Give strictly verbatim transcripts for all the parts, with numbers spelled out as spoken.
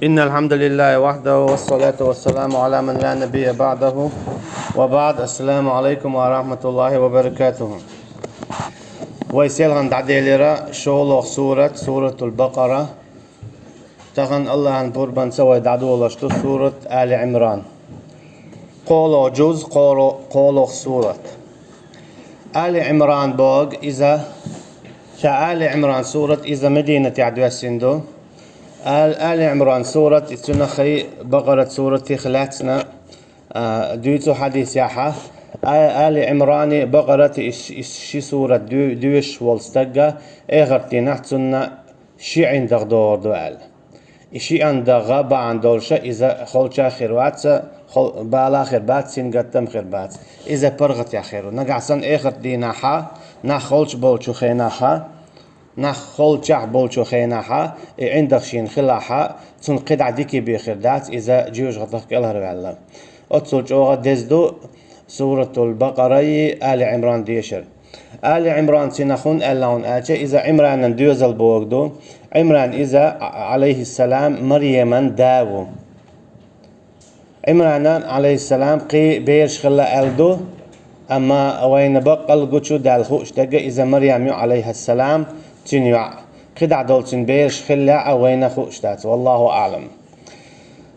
إن الحمد لله وحده والصلاة والسلام على من لا نبي بعده وبعد. السلام عليكم ورحمة الله وبركاته. Вай селхан дӀаделира шолгӀа сурат, Суратул Бакъара. Тахан Аллахьан пурбанца вай дӀадолаш ду сурат Али Ӏимран. КхоалгӀа жуз, кхоалгӀа, кхоалгӀа сурат. Али Ӏимран бог иза, ша Али Ӏимран сурат иза Мединатехь доьссина ду. Ал-, Али Ӏимран сурат, и цунах и Бакъарат суратих лаьцна, а, дуьйцу хьадисехьа. А-, Али Ӏимрани Бакъарати ис, ис ши сурат дуь-, дуьйш волу стагга, эхарт дийнахь цунна ши ӀиндагӀ догӀур ду аьлла. И ши ӀиндагӀ бахьана долуша иза холча хир вац, хол-, бала хир бац, сингаттам хир бац. Иза паргӀатех хир ву. Нагахь санна эхарт дийнахьа, нах холча болчу хенахьа, нах холчахь болчу хенахьа, и ӀиндагӀ шена хилахьа, цунна кхидӀа дика бен хир дац, иза жоьжахатах кӀелхьарваьлла. Оццул чӀогӀа деза ду Суратул Бакъарайи Али Ӏимран дешар. Али Ӏимран цунах хӀунда аьлла хьуна аьлча, иза Ӏимранан доьзал богу ду. Ӏимран иза, Ӏа-, Ӏалайхиссалам, Марьяман да ву. Ӏимранан, Ӏалайхиссалам, кхин бераш хилла аьлла ду, амма вайна баккъал гучу Далла хууш дерг иза Марьям ю, Ӏалайхиссалам, цуьнан йоӀ. КхидӀа долу цуьнан бераш хиллехь а вайна хууш дац, валлаху аӀлам.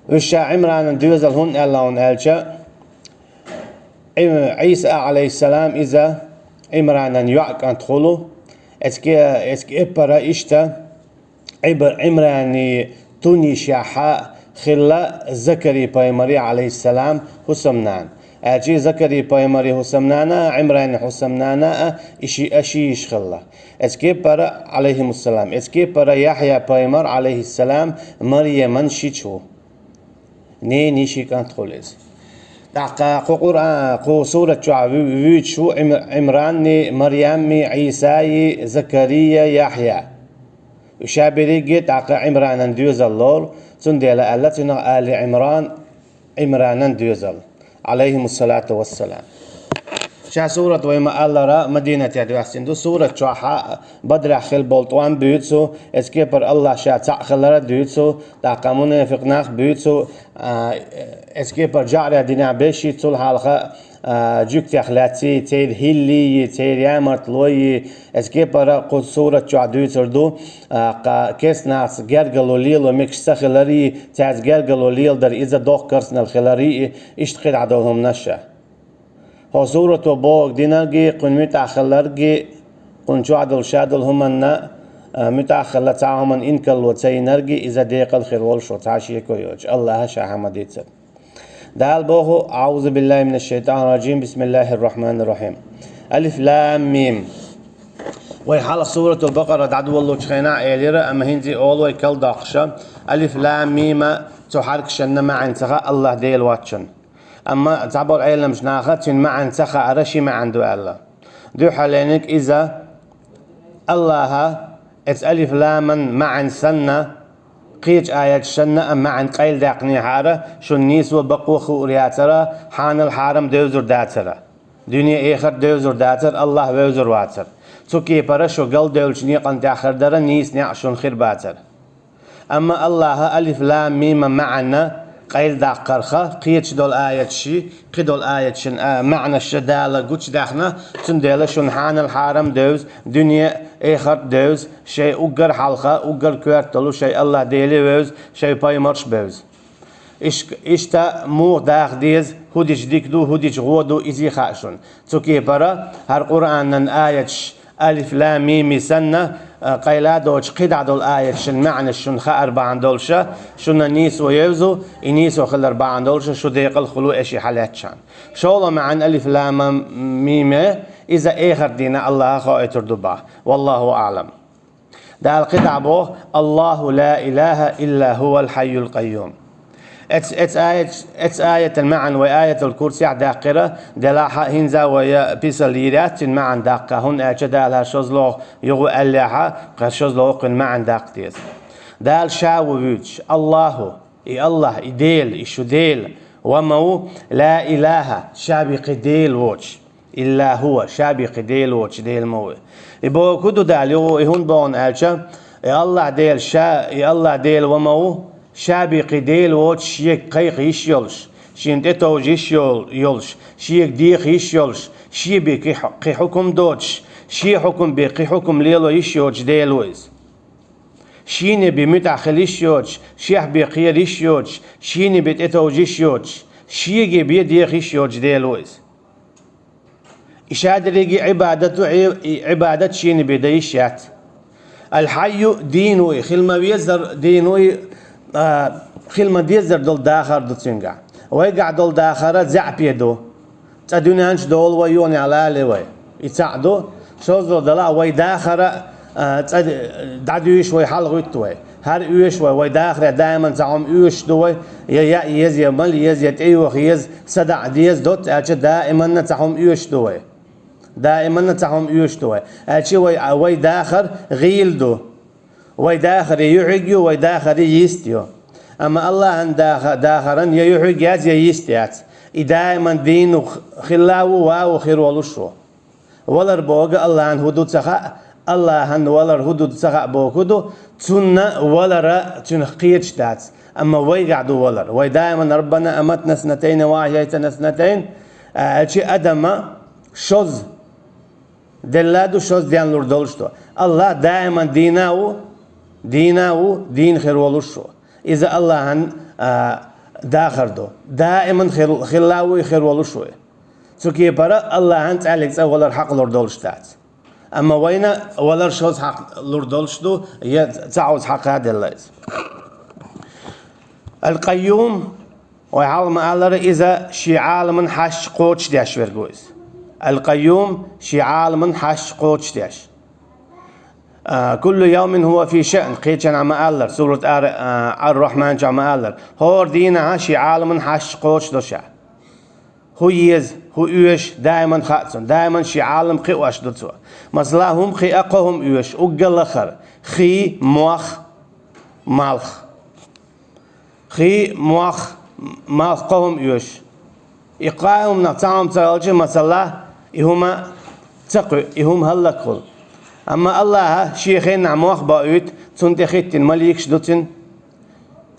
Уьш ша Ӏимранан доьзал хӀунда аьлла хьуна аьлча, Ӏи-, Ӏийса, Ӏалайхиссалам, иза Ӏимранан йоӀ кӀант хуьлу. Эцке-, эцкепара иштта Ӏиб-, Ӏимрани тун йишехьа хилла Закари пайхамари, Ӏалайхиссалам, хӀусамнана. Аьлчи Закари пайхамари хӀусамнана а, Ӏимрани хӀусамнана а, и ши а ши йиш хилла. Эцкепара, Ӏалайхимуссалам, эцкепара Яхья пайхамар, Ӏалайхиссалам, Марьяман шича ву. Ненан йишин кӀант хуьлу иза. ТӀаккха кху Къуръан, кху сурат чохь ву-, вуьйцуш ву Ӏим-, Ӏимранни, Марьямми, Ӏийсайи, Закария, Яхья. Уьш ша берриге а тӀаккха Ӏимранан доьзал лору, цундела аьлла цунах Али Ӏимран, Ӏимранан доьзал. Ӏалайхимуссалату вассалам. Ша сурат вай ма-аллара Мадинатехь доьссина ду. Сурат чохьа Бадрехь хилла болу тӀом буьйцу, эцкепара Аллахь ша цхьаъ хилар а дуьйцу, тӀаккха мунафикъ нах буьйцу, а, эцкепара жаӀарехь динехь беш йицул хьалха, а, жуьгтех лаьцций, церан хӀиллий, церан ямартлой, эцкепара кху сурат чохь дуьйцур ду, а, кху керстанашца гергарло лело мегаш ца хиларий, цаьрца гергарло леладар иза доккха керстанал хиларий, иштта кхидӀа долу хӀуманаш а. ХӀокху сурато бохург динаргий, кхуьнан муьтӀахь хилларгий, кхуьнан чохь долу ша долу хӀуманна, а, муьтӀахь хилла цхьа хӀуманна инкарло ца йинаргий, иза декъал хир волуш ву цхьа шеко йоцуш, Аллахьа ша хьан ма дийцар. Дала боху: «АӀузу биллахӀи минаш-шайтӀанир-ражим, бисмиллахӀир-рахьманир-рахьим. Алиф-лам-мим». Вай хьалха Суратул Бакъара дӀадолалучу хенахь элира, амма хӀинца а олу вай калдоккхуша, Алиф-лам-мима цу хьаркашанна маьӀна ца хаьа Аллахь Дела воцчунна. Амма цхьаболу Ӏеламчу наха цуьнан маьӀна ца хаьара, ши маьӀна ду аьлла. Дуьххьарлениг иза Аллахьа эцу алиф-ламан маьӀна санна, кхечу аяташ санна а маьӀна къайладаьккхинехьара, шуна нийсо бакъо хуур яцара, хьанал хьарам девзар дацара, дуьне-эхарт девзар дацара, Аллахь вевзар вацара. Цу кепара шу галдевллачу некъан тӀехь хир дара, нийса некъ шуна хир бацара. Амма Аллахьа алиф-лам-мима маьӀна къайладаккхарха, кхечу долу аяташи, кхидолу аяташан, а, маьӀнаш Дала гучудаьхна, цундела шуна хьанал хьарам девза, дуьне, эхарт девза, шайн уггар хьалха, уггар коьрта долу шайн Аллахь Деле вевза, шайн пайхамарш бевза. Иш-, иштта муха даха деза, хӀун дича дика ду, хӀун дича гӀо ду, изий хаьа шуна. Цу кепара хӀара Къуръанан аяташ алиф-лам-мими санна, а, къайла а доцуш, кхидӀа долу аяташан маьӀнаш шуна хаар бахьана долуша, шуна нийсо евзу, и нийсо хилар бахьана долуша, шу декъал хуьлу эши хьалаьцчахьана. ШолгӀа маьӀна алиф-лам-миме, иза эхарт дийнахь Аллахьа хоуьйтур ду боху. Валлаху аӀлам. Дала кхидӀа боху: «Аллаху ла илаха илла хӀувал хьайюл къайюм». Эц-, эц аят-, эц аятан маьӀна вай аятал курсехь даьккхира, делахь а хӀинца вай писал йийр яц цуьнан маьӀна даккха, хӀунда аьлча Дала хӀара шозлагӀа юха аьллехьа, хӀара шозлагӀа кхуьнан маьӀна даккха деза. Дала ша ву вуьйцуш, Аллаху, и Аллахь, и Дела, и шу Дела, ва ма ву, ла илаха, ша бен кхин Дела воцуш. Илла хӀува, ша бен кхин Дела воцуш Дела ма ву. И бохург хӀун ду Дала юха, и хӀунда боху аьлча, и Аллахь Дела ша, и Аллахь Дела ва ма ву, Ша бен кхин Дела воцуш, шега кхайкха йиш йолуш, шена тӀетовжа йиш йол-, йолуш, шега деха йиш йолуш, шен бен кхин хьу-, кхин хьукум доцуш, шен хьукум бен кхин хьукум лело йиш йоцуш Дела ву иза. Шена бен муьтӀахь хила йиш йоцуш, шех бен кхера йиш йоцуш, шена бен тӀетовжа йиш йоцуш, шега бен деха йиш йоцуш Дела ву иза. И ша дерриге Ӏибадат ву, Ӏи-, и Ӏибадат шена бен дан йиш яц. Аль-Хьайю дийна ву и, хила ма веззара дийна ву и, а, хила ма деззара долу дахар ду цуьнгахь. Вайгахь долу дахар заьӀапе ду. Цкъа дуьнен чу долу вай, юханехь лале вай. И цхьаъ ду. ШозлагӀа далахь, вай дахар, а, цкъа дӀадуьйш вай, хьалагӀуьтту вай. ХӀара оьшу вай, вай дахарехь даиман цхьа хӀума оьшуш ду вай, я яа еза, я мала еза, я тӀейоха еза, садаӀа деза, доцца аьлча, даиманна цхьа хӀума оьшуш ду вай. Даиманна цхьа хӀума оьшуш ду вай. Аьлча вай, а, вай дахар гӀийла ду. Вай дахар я юьхьиг ю, вай дахар я йист ю. Амма Аллахьан даха-, дахаран я юьхьиг яц, я йист яц. И даиман дийна х-, хилла ву, ван ву, хир волуш ву. Валар боху Аллахьан хӀун ду ца хаьа, Аллахьан валар хӀун ду ца хаьа боху ду, цунна валара цуьнах кхеташ дац. Амма вайгахь ду валар. Вай даиман «Раббана аматна снатайни ва ахьяйтана снатайн», а, аьлча, Адама шозза делла ду, шозза денлур долуш ду. Аллахь даиман дийна ву, дийна ву, дийна хир волуш ву. Иза Аллахьан, а, дахар ду. Даиман хир-, хилла ву и, хир волуш ву и. Цу кепара Аллахьан цкъа а цкъа валар хьакъ лур долуш дац. Амма вайна валар шозза хьакъ лур долуш ду, я цхьаъ хьакъ а делла иза. Аль-Къайюм, вай хьалха ма-аллара, иза шен Ӏаламан хьашт кхочушдеш верг ву иза. Аль-Къайюм, шен Ӏаламан хьашт кхочушдеш. А, «Куллу явмин хӀува фи шаън», кхечанхьа ма-аллара, сурат Ар-, а, Ар-Рахьман чохь ма-аллара: «ХӀора дийнахьа шен Ӏаламан хьашт кхочушдо ша». ХӀун еза, хӀун оьшу, даиман хаьа цунна, даиман шен Ӏалам кхиош ду цо. Масала, хӀума кхиа, кхо хӀума оьшу, уггар лахара: хи, мох, малх. Хи, мох, малх, кхо хӀума оьшу. И кхоамнах цхьа хӀума ца хилча, масала, и хӀума ца кхуьу, и хӀума хӀаллакьхула. Амма Аллахьа шен хенахь мох боуьйту, цунна тӀе хӀиттина маликаш ду цуьнан.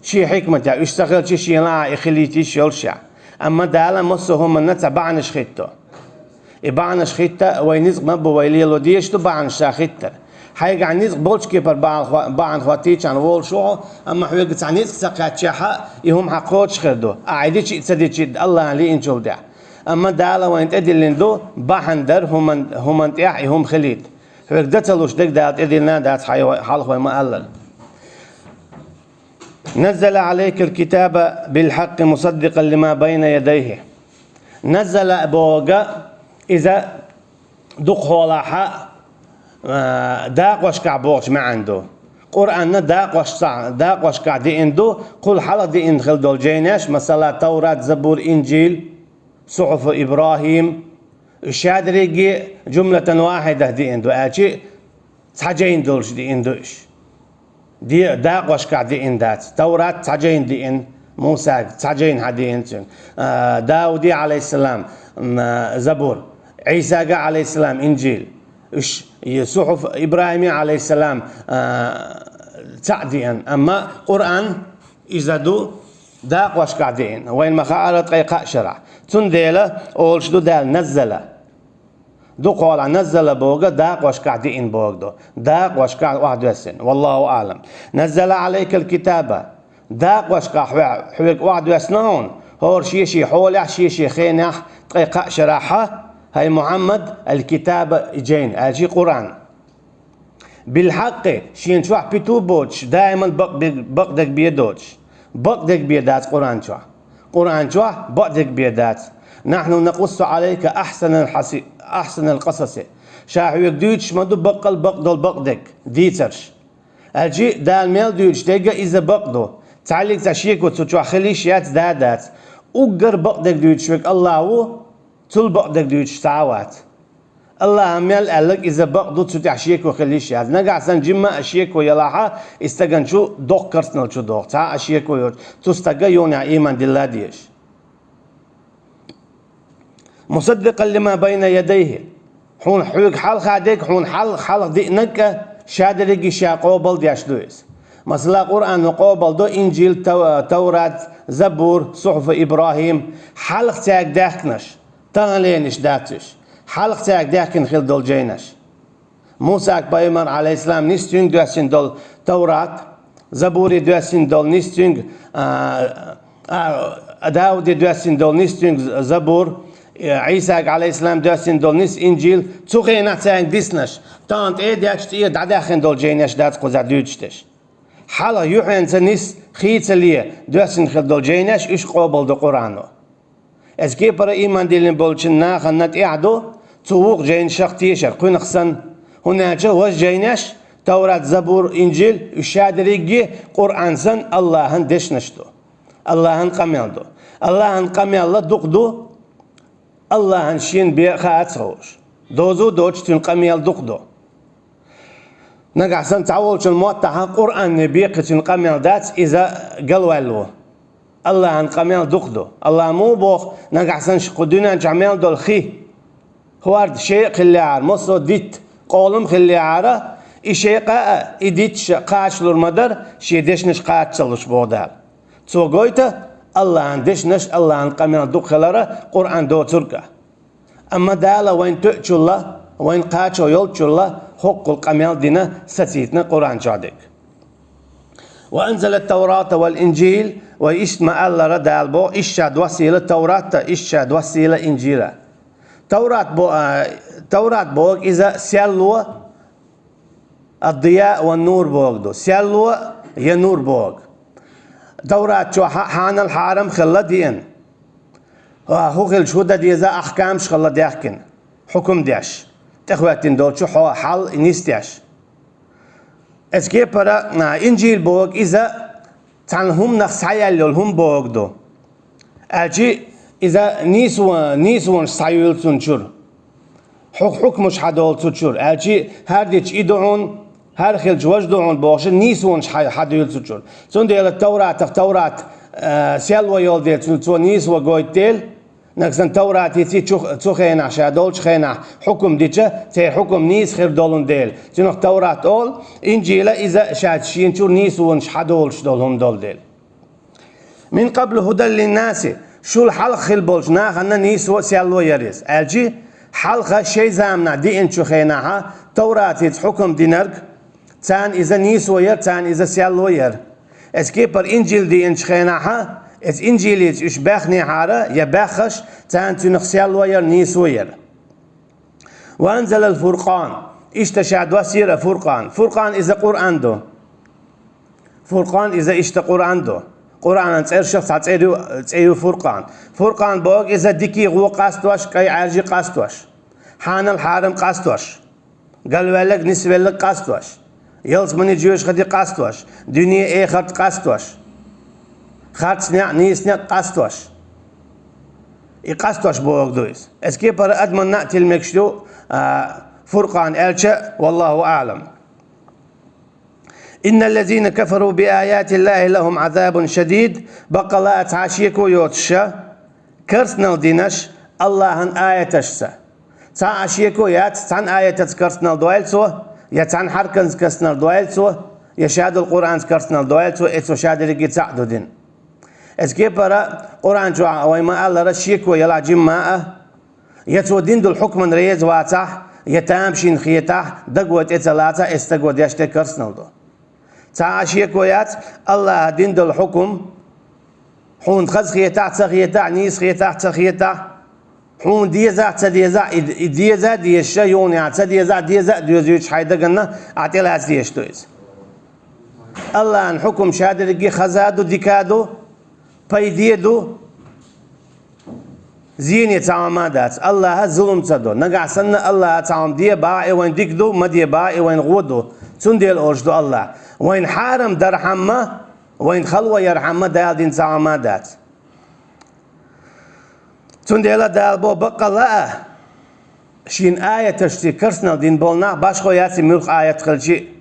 Шен хьикматехь, уьш ца хилча, шен лаахь и хилийта йиш йолуш яхь. Амма Дала массо а хӀуманна цхьа бахьанаш хӀитто. И бахьанаш хӀитта вай ницкъ ма бу, вай лело дезаш ду бахьанаш ша хӀиттар. Хьайгахь ницкъ болчу кепара бахьана хӀо-, бахьана хӀоттийчарна волуш ву хьо, амма хьоьга цхьа ницкъ ца кхаьччехьа, и хӀума хьан кхочуш хир ду, ахь и дичи а, ца дичи а, Аллахьан лиъначул тӀехь. Амма Дала вайна тӀедиллина ду бахьана дар хӀуман, хӀуман тӀехь и хӀума хилийта. Хьоьга дан ца луш дерг Дала тӀедиллина а дац, хьай-, хьалха вай ма-аллара. «Наззала Ӏалайкал китаба бил хьакъи мусаддикъан лима байна ядайхи». «Наззала» боху иза дукха хьолахь, а, дакъошкахь бохучу маьӀна ду. Къуръанна дакъошца-, дакъошкахь деана ду, кхул хьалха деана хила долу жайнаш, масала, Таврат, Забур, Инжил, Сухьуфу ИбрахӀим, уьш ша дерриге жумлатан вахьидах деана ду, аьлчи, цхьа жайна долуш деана ду уьш. Де-, дакъошкахь деана дац. Таврат цхьа жайна деана Мусага, цхьа жайна хьан деана цуьнга. А, Дауде, Ӏалайхиссалам, м, а, Забур. Ӏийсага, Ӏалайхиссалам, Инжил. Уьш, и Сухьуф ИбрахӀиме, Ӏалайхиссалам, а, цхьаъ деана. Амма Къуръан иза ду дакъошкахь деана. Вайна ма хаъара ткъе кхаа шарахь. Цундела олуш ду Дала наззала. Дукха хьолахь наззала боху дакъошкахь деана боху ду. Дакъошкахь охьадоьссина. Валлаху аълам. Наззала Ӏалайкал китаба. Дакъошкахь хьоь-, хьоьга охьадоьссина хьуна, хӀора шен-шен хьолехь, шен-шен хенехь, ткъе кхаа шарахь, хӀай Мухьаммад, аль-китаба, и жайна, аьлчи Къуръан. Билхьаккъи, шен чохь питу боцуш, даиман бакъдерг-, бакъдерг бен доцуш. Бакъдерг бен дац Къуръан чохь. Къуръан чохь бакъдерг бен дац. «Нахьну накъуссу Ӏалайка ахьсанал хьаси-, ахьсанал къасаси». Ша хьоьга дуьйцуш ма ду баккъал бакъдолу бакъдерг, дийцарш. Аьлчи Дала мел дуьйцуш дерг а иза бакъ ду. Цхьаьллиг цхьа шеко цу чохь хила йиш яц, да а дац. Уггар бакъдерг дуьйцуш верг Аллах ву, цул бакъдерг дуьйцуш цхьа а вац. Аллаха мел аьлларг иза бакъ ду, цу тӀехь шеко хила йиш яц. Нагахь санна жимма а шеко ялахьа, и стагана чу доккха керстанал чу доху, цхьа а шеко йоцу, цу стага юханехь ийман дилла дезаш. «Мусаддикъан лима байна ядайхи». Хьуна хьоьга хьалха дерг, хьуна хьал-, хьалха деанарг а ша дерриге ша къобал деш ду иза. Масала, Къуръано къобалдо Инжил, Тав-, Таврат, Забур, Сухьфу Ибрахим, хьалха цаьрга даьхкинарш, таханлернаш дац уьш, хьалха цаьрга даьхкина хилла долу жайнаш. Мусаг пайхамар, Ӏалайхиссалам, нис цуьнга доьссина долу Таврат, Забуре доьссина долу нис цуьнга, а, а, Дауде доьссина долу нис цуьнга Забур, Ӏийсага, Ӏалайхиссалам, доьссина долу нис Инжил, цу хенахь цаьрга диснарш, тахана тӀе а детташ, цӀера дӀадаьхкина долу жайнаш дац кхузахь дуьйцуш дерш. Хьалха юьхьанца нис хийцале доьссина хилла долу жайнаш, уьш къобалдо Къуръано. Эцу кепара ийман диллина болчу нахана тӀехь ду цу вукху жайнашах тешар, кхуьнах санна. ХӀунда аьлча важа жайнаш, Таврат, Забур, Инжил, уьш ша дерриге Къуръан санна Аллахьан дешнаш ду. Аллахьан къамел ду. Аллахьан къамел дукха ду, Аллахьан шена бен хаа ца хууш. Дозу а доцуш, цуьнан къамел дукха ду. Нагахь санна цхьаволчун моттахь Къуръане бен кхин цуьнан къамел дац, иза галваьлла ву. Аллахьан къамел дукха ду. Аллахьа муха боху, нагахь санна кху дуьнен чохь мел долу хи, хӀорда шайн а хиллехьара, массо а дитт, къолам а хиллехьара, и шайн къа а, и дитташ а кхачалур ма дара, шен дешнаш кхача ца луш, боху Дала. Цо гойту, Аллахьан дешнаш, Аллахьан къамел дукха хилар Къуръан доцург а. Амма Дала вайна тоьучул а, вайна кхачо йолчул а хӀоккхул къамел дина, сацийтина Къуръан чохь дерг. «Ва анзала ат-Таврата вал Инжил», вай иштта ма-аллара, Дала боху, иштта ша доссийла Таврат а, иштта ша доссийла Инжил а. Таврат бо-, а, Таврат боху иза серло, ад-дияъ ва нур боху ду. Серло я нур боху. Таврат чохь хьа-, хьанал, хьарам хилла деана. А, хӀун хилча хӀун дан деза, ахкамаш хилла даьхкина, хьукам деш, тӀехӀоьттина долчу хьо-, хьал нисдеш. Эцу кепара, а, Инжил боху иза цхьана хӀуманах схьаяьлла йолу хӀума боху ду. Аьлчи иза нийсо-, нийсонаш схьаюьйлу цунна чуьра. Хьу-, хьукмаш хьадолу цу чуьра. Аьлчи хӀара дича и ду хьуна, хӀара хилча важа ду хьуна бохуш, нийсонаш хьа-, хьадуьйлу цу чуьра. Цундела Тавратах Таврат, а, серло йолу дела, цу-, цо нийсо гойту дела, нагахь санна Тавратица цу, цу хенахь, ша долчу хенахь хьукам дича, церан хьукам нийса хир долун дела. Цунах Таврат олу, Инжила иза ша шена чуьра нийсонаш хьадолуш долу хӀума долу дела. «Мин къаблу хӀудан линнаси», шул хьалха хилла болчу нахана нийсо а, серло а яра иза. Аьлчи, хьалха шайн заманахь деанчу хенахьа Тавратица хьукам динарг, царна иза нийсо яра, царна иза серло яра. Эцу кепара Инжил деанчу хенахьа, эцу Инжилица уьш баьхнехьара я баьххаш, царна цуьнах серло яра, нийсо яра. «Ва анзалал фуркъан». Иштта ша доссийра Фуркъан. Фуркъан иза Къуръан ду. Фуркъан иза иштта Къуръан ду. Къуръанан цӀершах цхьа цӀе ю, цӀе ю Фуркъан. Фуркъан боху иза дикий гӀо къастош, кӀай Ӏаьржи къастош, хьанал, хьарам къастош, галваьлларг, нисвелларг къастош, ялсамани, жоьжахати къастош, дуьне, эхарт къастош, харц некъ, нийса некъ къастош. И къастош бохург ду иза. Эцу кепара адаманна а тилла мегаш ду, а, Фуркъан аьлча, валлаху аълам. «Инналлазина кафару би аятиллахи лахум азабун шадид», баккъала а цхьа а шеко йоцуша, керстанал динаш Аллахьан аяташца. Цхьа а шеко яц, цхьана аятаца керстанал дойла цо, я цхьана хьарканца керстанал дойла цо, я шадолу Къуръанца керстанал дойла цо, и цо ша дерриге цхьаъ ду дина. Эцу кепара Къуръан чохь вай ма-аллара, шеко ялахь жимма а, я цо дина долу хьукман реза вацахь, я тамашийна хетахь, даго тӀе ца лацахь, эцу стаго деш дерг керстанал ду. Цхьа а шеко яц, Аллахьа дина долу хьукм, хьуна хаза хетахь, ца хетахь, нийса хетахь, ца хетахь, хьуна дезахь, ца дезахь, и, и деза а дезаш, юханехьа ца дезахь, деза а доьзуьйтуш хьайн даганна, ахь тӀелаца дезаш ду иза. Аллахьан хьукм ша дерриге хаза а ду, дика а ду, пайде а ду, зене цхьа хӀума а дац. Аллахьа зулам ца до. Нагахь санна Аллахьа цхьа хӀума де бахь, и вайн дика ду, ма де бахь, и вайн гӀо ду. Цундела олуш ду Аллахь: вайн хьарам дархьама, вайн хало ярхьама Дала дина цхьа хӀума а дац. Цундела Дала бо баккъала а, шен аяташца керстанал дина болу нах башхо яц и муьлхха аят хилчи а.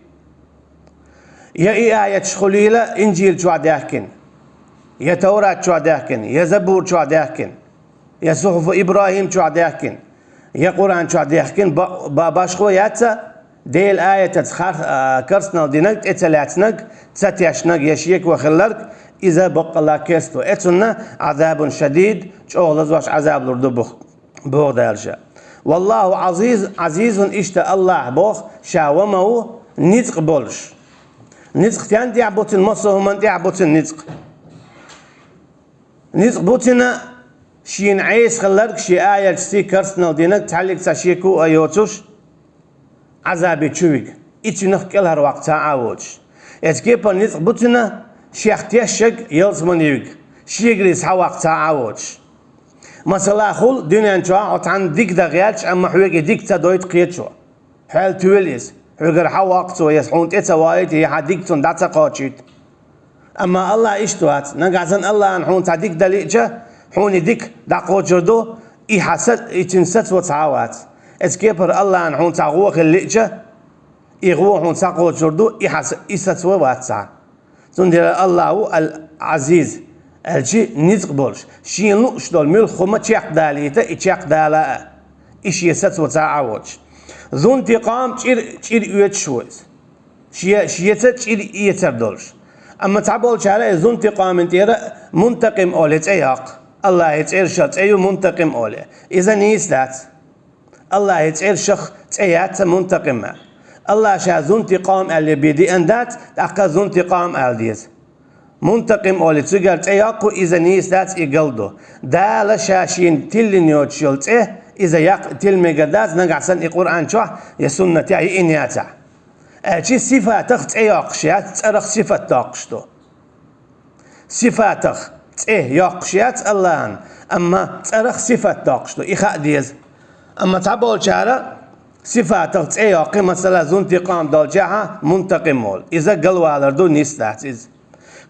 Я и аяташ хуьлийла Инжил чохь даьхкина, я Таврат чохь даьхкина, я Забур чохь даьхкина, я Сухьфу ИбрахӀим чохь даьхкина, я Къуръан чохь даьхкина, ба-, ба-, башхо яц а, Делан аятаца хар-, а, керстанал динарг, тӀе ца лаьцнарг, ца тешнарг я шеко хилларг, иза баккъалла керсто. Э, цунна عذاب شديد, чӀогӀа лазош Ӏазап лур ду бох-, боху Дала ша. والله عزيز, عزيز, иштта АллахӀ боху, ша ва ма ву, ницкъ болуш. Ницкъ стенна тӀехь бу цуьнан, массо а хӀуманна тӀехь бу цуьнан ницкъ. Ницкъ бу цуьнан шена Ӏеса хилларг, шен аялчаьрца керстанал динарг, цхьаьллиг цхьа шеко а йоцуш, Ӏазабе чу вига, и цуьнах кӀелхьарваккха цхьа а воцуш. Эцу кепара ницкъ бу цуьнан шех тешнарг ялсамане вига, шегара схьаваккха цхьа а воцуш. Масала, хуьлу дуьнен чохь хьо цхьанна дика дан гӀерташ, амма хьоьга и дика ца дойту кхечо. Хьоьлла тоьлу иза. Хьоьгара схьавоккху цо, я хьуна тӀе ца вахийта, я хьан дика цунна дӀа ца кхочуьйту. Амма АллахӀ иштта вац. Нагахь санна АллахӀна хьуна цхьа дика дан лиъча, хьуна и дика дӀакхочур ду, и хьан са-, и цуьнан сацо цхьа а вац. Эцу кепара АллахӀна хьуна цхьа гӀо хила лиъча, и гӀо хьуна схьакхочур ду, и хьан са-, и сацо вац цхьа. Цундела АллахӀ ву Ал-Ӏазиз, аьлча ницкъ болуш, шена лууш долу муьлхха хӀума чекхдалийта, и чекхдала а, и шен сацо цхьа а воцуш. Зунтикъам, чӀир, чӀир оьцуш ву иза. Шен, шеца чӀир эцар долуш. Амма цхьаболчара и зунтикъаман тӀера мунтакъим олий цӀе йоккху. АллахӀан цӀерашах цӀе ю мунтакъим олий. Иза нийса дац. АллахӀан цӀерашах цӀе яц ца мунтакъим аьлла. АллахӀа ша зунтикъам аьлла бен деана дац, тӀаккха зунтикъам ала деза. Мунтакъим олий цуьнгара цӀе йоккху, иза нийса дац, и гал ду. Дала ша шена тиллина йоцуш йолу цӀе, иза яккха тила мегар дац, нагахь санна и Къуръан чохь я суннатехь йиъна яцахь. Аьлча сифатах цӀе йоккхуш яц, цӀарах сифат доккхуш ду. Сифатах цӀе йоккхуш яц АллахӀан, амма цӀарах сифат доккхуш ду, и хаа деза. Амма цхьаболчара сифатах цӀе йоккхий, масала, зунтикъам долчехьа мунтакъим олу. Иза галвалар ду, нийса дац иза.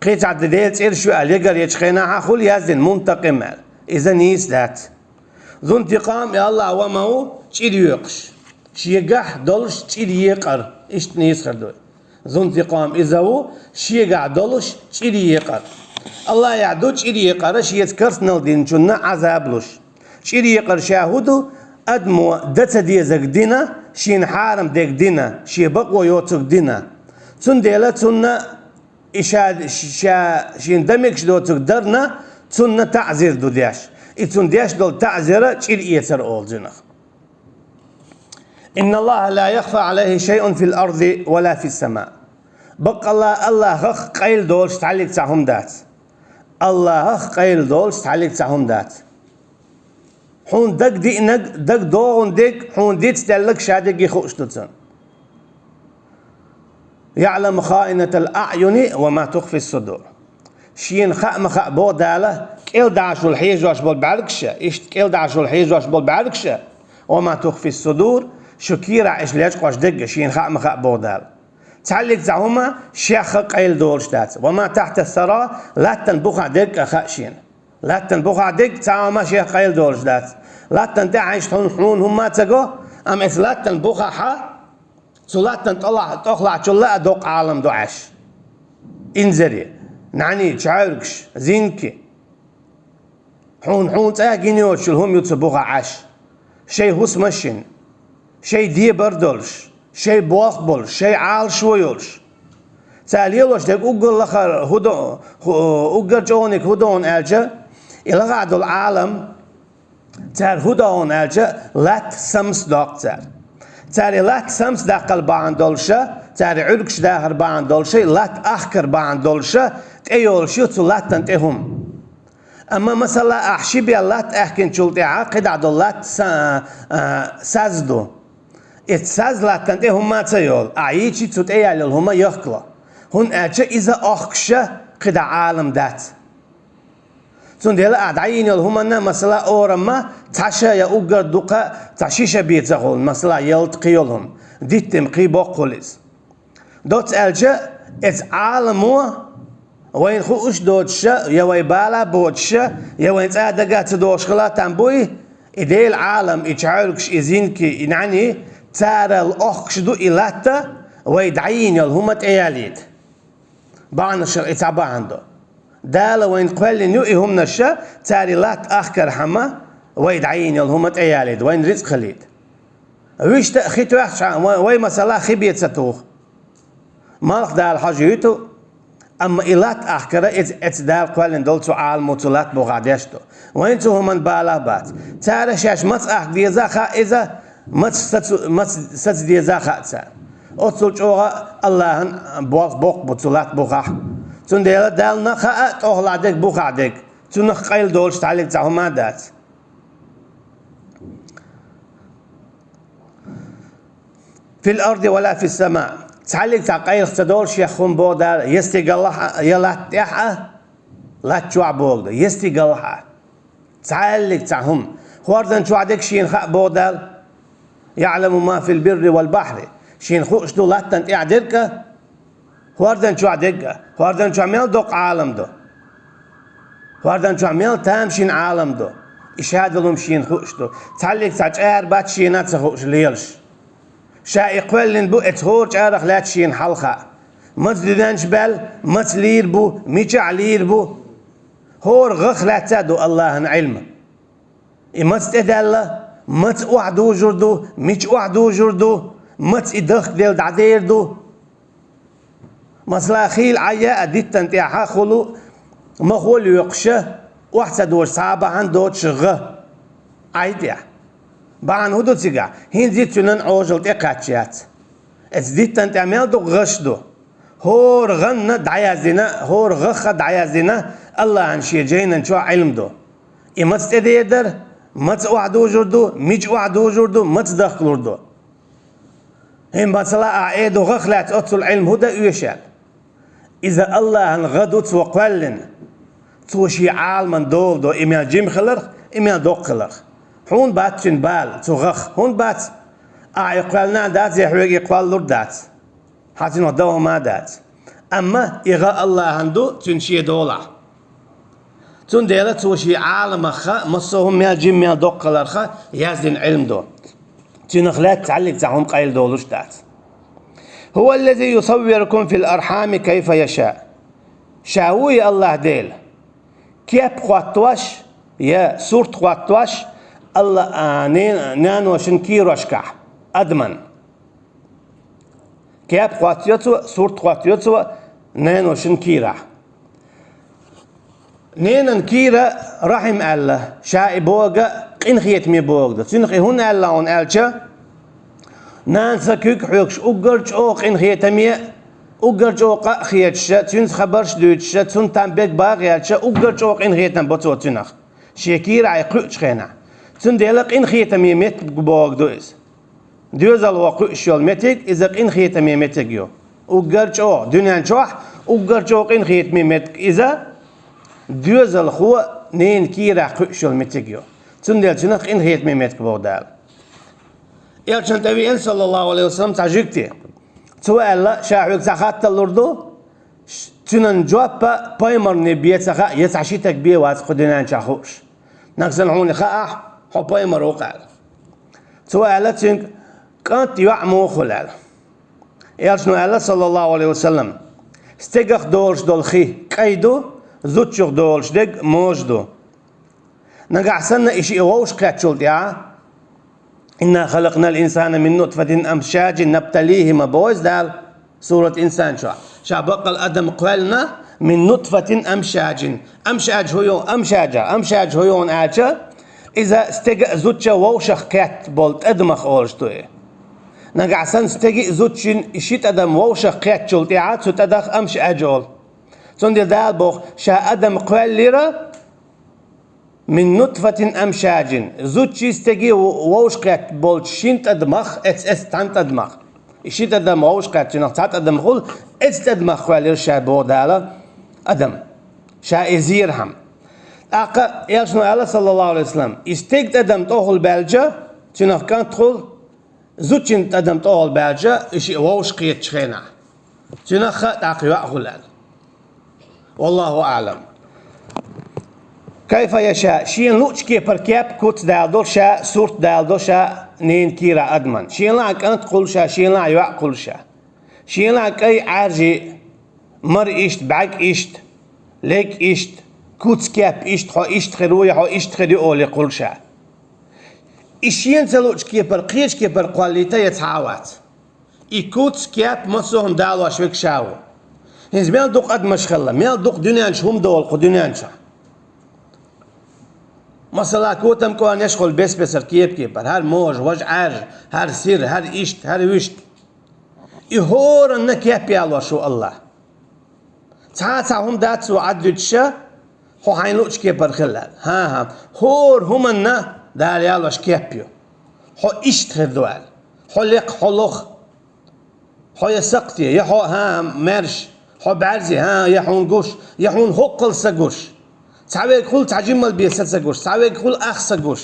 Кхин цхьа Делан цӀераш ю аьлла, ягар ечу хенахьа хуьлу яздина мунтакъим аьлла. Иза нийса дац. Зунтикъам и АллахӀ ва ма ву, чӀир йоькхуш. Шегахь долуш чӀир екъар, иштта нийса хир ду. Зунтикъам иза ву, шегахь долуш чӀир екъар. АллахӀехь ду чӀир екъар шеца керстанал динчунна Ӏазаб луш. ЧӀир екъар ша хӀун ду? Адамо дан ца дезарг дина, шена хьарам дерг дина, шен бакъо йоцург дина. Цундела цунна и ша, ша шена дан мегаш доцург дарна, цунна таӀзир ду деш. И цунна деш долу таӀзира чӀир эцар олу цунах. إن الله لا يخفى عليه شيء في الأرض ولا في السماء. Баккъалла АллахӀах къайла долуш цхьаьллиг цхьа хӀума дац. АллахӀах къайла долуш цхьаьллиг цхьа хӀума дац. Хьуна дага диънарг, дага догӀун дерг, хьуна дицделларг ша дерриге хууш ду цунна. يعلم خائنة الأعين وما تخفي الصدور. Шена хаа ма хаьа боху Дала, кӀелдӀашула хьежош болу бӀаьргаш а, иштта кӀелдӀашула хьежош болу бӀаьргаш а, وما تخفي الصدور, шу кийрахь иштта лечкъош дерг а шена хаа ма хаьа боху Дала. Цхьаьллиг цхьа хӀума шех а къайла долуш дац. وما تحت الثرى, латтан бухахь дерг а хаьа шена. Латтан бухахь дерг цхьа хӀума шех къайла долуш дац. Латтан тӀехь иштта хьуна, хьуна хӀумма а ца го, амма эцу латтан бухахьа, цу латтан тӀолахь-, тӀохлахьчул а доккха Ӏалам ду Ӏаш. Инзаре, нӀаьний, чхьаьвригаш, зинки. Хьуна, хьуна цӀа гина йоцуш йолу хӀума ю цу бухахь Ӏаш. Шайн хӀусамаш йина, шайн дебар долуш, шайн болх болуш, шайн Ӏалашо йолуш. Цара лелош дерг уггар лахара хӀун до-, хӀу-, уггар чӀогӀаниг хӀун догӀу аьлча, и лахахь долу Ӏалам, цара хӀун догӀу аьлча, латта самс доккху цара. Цара и латта самс даккхал бахьана долуша, цара и Ӏуьргаш дахар бахьана долуша, и латта ахкар бахьана долуша, тӀе йолуш ю цу латтан тӀе хӀума. Амма, масала, ахь ши бел латта аьхкинчул тӀаьхьа кхидӀа долу латта са-, а, саз ду. Иза саз латтан тӀе хӀумма а ца йолу, ахь йийчи цу тӀе яьлла йолу хӀума яхкало. ХӀунда аьлча иза охкуша кхидӀа Ӏалам дац. Цундела ахь дӀайийна йолу хӀуманна, масала, орамма цхьа ша я уггар дукха цхьа ши ша бен ца хуьлу, масала, ялта кхин йолу хӀума, диттина кхин боккха хуьлу иза. Доцца аьлча, эцу Ӏаламо вайна хууш доцуша, я вай бала боцуша, я вайн цӀа дага ца догӀуш хила там буй, и Делан Ӏалам, и чхьаьвригаш, и зинки, и нӀаьний, царал охкуш ду и латта, вай дӀайийна йолу хӀума тӀеялийта. Бахьанашах и цхьа бахьана ду. Дала вайна кхоьллина ю и хӀуманаша, цара и латта ахкархьама, вай дӀайийна йолу хӀума тӀеялийта, вайна рицкъ хилийта. Вуьшта а хи тоьхча, вай, вай масала хи бен ца туху. Малх Дала хьожуьйту, амма и латта ахкара иза, эца Дала кхоьллина долу цу Ӏаламо цу латта бухахь деш ду. Вайна цу хӀуманна балахь бац. Цара шаьш маца ахка деза а хаьа иза, маца саца, маца саца деза а хаьа цара. Оццул чӀогӀа Аллахьан болх боккха бу цу латта бухахь. Цундела Далла а хаьа тӀехула дерг, бухахь дерг. Цунах къайла долуш цхьаллиг цхьа хӀума а дац. «Фил арди ва ла фис сама». Цхьаллиг цхьа къайлах ца долуш шех хӀума боху Дала, я стигалахь а, я латта тӀехь а, латта чохь боху ду, я стигалахь а. Цхьаллиг цхьа хӀума. ХӀордан чохь дерг шена хаьа боху Дала. «ЯӀламу ма фил барри вал бахьри». Шена хууш ду латтана тӀехь дерг а, хӀордан чохь дерг а, хӀордан чохь мел доккха Ӏалам ду. ХӀордан чохь мел тамашийна Ӏалам ду. И шадолу хӀума шена хууш ду. Цхьаллиг цхьа чӀара бац шена а ца хууш лелаш. Ша и кхоьллина бу, эца хӀора чӀарах лаьцна шена хьалха. Маца дуьнен чу баьлла, маца лийр бу, мичахь лийр бу. ХӀора гӀах лаьцна а ду Аллахьан Ӏилма. И маца тӀедаьлла, маца охьадужур ду, мича охьадужур ду, маца и дахкаделла дӀадер ду. Масала, хийла Ӏай а диттана тӀехь хуьлу, махо а лоькхуш, охьа ца дужуш цхьа а бахьана доцуш гӀа Ӏай тӀехь. Бахьана хӀун ду цигахь? ХӀинца цуьнан Ӏожалла тӀекхаьчна яц. Эца диттана тӀехь мел дукха гӀаш ду. ХӀора гӀанна дӀаяздина, хӀора гӀаха дӀаяздина Аллахьан шен жайнан чохь Ӏилма ду. И маца тӀедер дара, маца охьадужур ду, мича охьадужур ду, маца дахкалур ду. ХӀинца масала ахь эр ду гӀах лаьцна оццул Ӏилма хӀун дан оьшу аьлла. Иза Аллахьан гӀа ду цо кхоьллина. Цо шен Ӏаламан дола до и мел жима хиларх, и мел доккха хиларх. Хьуна бац цуьнан бала цу гӀах, хӀунда бац? Ахь и кхоьллина а дац, я хьоьга и кхоллалур а дац. Хьан цуьнах дан хӀума а дац. Амма и гӀа Аллахьан ду, цуьнан шен долахь. Цундела цо шен Ӏаламах массо а хӀума мел жима, мел доккха хиларх яздина Ӏилма ду. Цуьнах лаьцна цхьаллиг цхьа хӀума къайла долуш дац. «ХӀува ллази юсаввирукум фил архьами кайфа яша». Ша ву и Аллахь Дела, кеп хӀоттош я сурт хӀоттош Алла-, а, нен-, наношин кийрошкахь адаман. Кеп хӀоттайо цо, сурт хӀоттайо цо наношин кийрахь. Ненан кийра рахьим аьлла, ша и бохург къинхетаме бохург ду. Цуьнах и хӀунда аьлла хьуна аьлча, нана сан куьг хьоьгуш уггар чӀогӀа къинхетаме, уггар чӀогӀа къа а хеташ, цуьнца хабарш а дуьйцуш, цунна там бегга багӀа яьлча, уггар чӀогӀа къинхетам бо цо цуьнах. Шен кийрахь и кхуьучу хенахь. Цундела къинхетаме меттиг бохург ду иза. Доьзалхо кхуьуш йолу меттиг, иза къинхетаме меттиг ю. Уггар чӀогӀа, дуьнен чохь уггар чӀогӀа къинхетаме меттиг иза, доьзалхо ненан кийрахь кхуьуш йолу меттиг ю. Цундела цуьнах къинхетаме меттиг боху Дала. Элчанна тӀевеана, саллаллаху алейхи ва саллям, цхьа жуьгти. Цо аьлла, ша хьоьга цхьа хаттар лур ду, ш-, цуьнан жоп пайхамарна бен ца хаьа, я цхьа ши стаг бен вац кху дуьнен чохь хууш. Нагахь санна хьуна хаахь, хьо пайхамар ву-кх аьлла. Цо аьлла цуьнга, кӀант, йоӀ муха хуьлу аьлла. Элчано аьлла, саллаллаху алейхи ва саллям, стегах долуш долу хи кӀай ду, зудчух долуш дерг можа ду. Нагахь санна и шиъ вовшахкхеттачул тӀаьхьа, «Инна халакънал инсана мин нутфатин амшаджин набталихи» ма боху иза Дала, сурат Инсан чохь. Ша баккъал адам кхоьллина, «мин нутфатин амшаджин». Амшадж хӀун ю, амшаджа, амшадж хӀун ю аьлча, иза стеган а зудчун а вовшах кхетта болу тӀадамах олуш ду и. Нагахь санна стеган а зудчун а ши тӀадам вовшах кхеттачул тӀаьхьа цу тӀадах амшадж олу. Цундела Дала боху, ша адам кхоьллира, «мин нутфатин амшаджин», зудчий стегий вовшахкхетта болчу шина тӀадамах, эц-эц цхьана тӀадамах. И ши тӀадам вовшахкхетта цуьнах цхьа тӀадам хуьлу, эц тӀадамах кхоьллира ша боху Дала адам. Ша и зерхьама. ТӀаккха Элчано аьлла, саллаллаху алейхи ва саллям, и стеган тӀадам тӀехула баьлча, цуьнах кӀант хуьлу, зудчун тӀадам тӀехула баьлча, и шиъ вовшахкхетачу хенахь. Цуьнах а тӀаккха йоӀ хуьлу аьлла. Валлаху аълам. Кайфа яша, шена луъучу кепара кеп, куц даладо ша, сурт даладо ша ненан кийрахь адаман. Шена лаахь кӀант кхуллу ша, шена лаахь йоӀ кхуллу ша. Шена лаахь кӀай, Ӏаьржи, мара иштта, бӀаьрг иштта, лерг иштта, куц, кеп иштта, хьо иштта хир ву я хьо иштта хир ю олий кхуллу ша. И шена ца луучу кепара, кхечу кепара кхоллийта я цхьа а вац. И куц, кеп, массо а хӀума далош верг ша ву. ХӀинца мел дукха адамаш хилла, мел дукха дуьнен чу хӀума долу кху дуьнен чохь. Масала, котам кӀорнеш хуьлу бес-бесара кеп-кепара, хӀара можа, важа Ӏаьржа, хӀара сира, хӀара иштта, хӀара вуьшта. И хӀоранна кеп ялош ву АллахӀ. Цхьа а цхьа хӀума дац цо Ӏад дуьтуш, хьо хьайна луучу кепара хила аьлла. ХӀан-хӀа, хӀора хӀуманна Дала ялош кеп ю. Хьо иштта хир ду аьлла. Хьо лекха, хьо лоха. Хьо я сакхте, я хьо, хӀан-хӀа, маьрша. Хьо бӀаьрзе, хӀан-хӀа, я хьуна гуш, я хьуна хӀоккхул са гуш. Цхьаверг хуьлу цхьа жимма бен са ца гуш, цхьаверг хуьлу ах са гуш.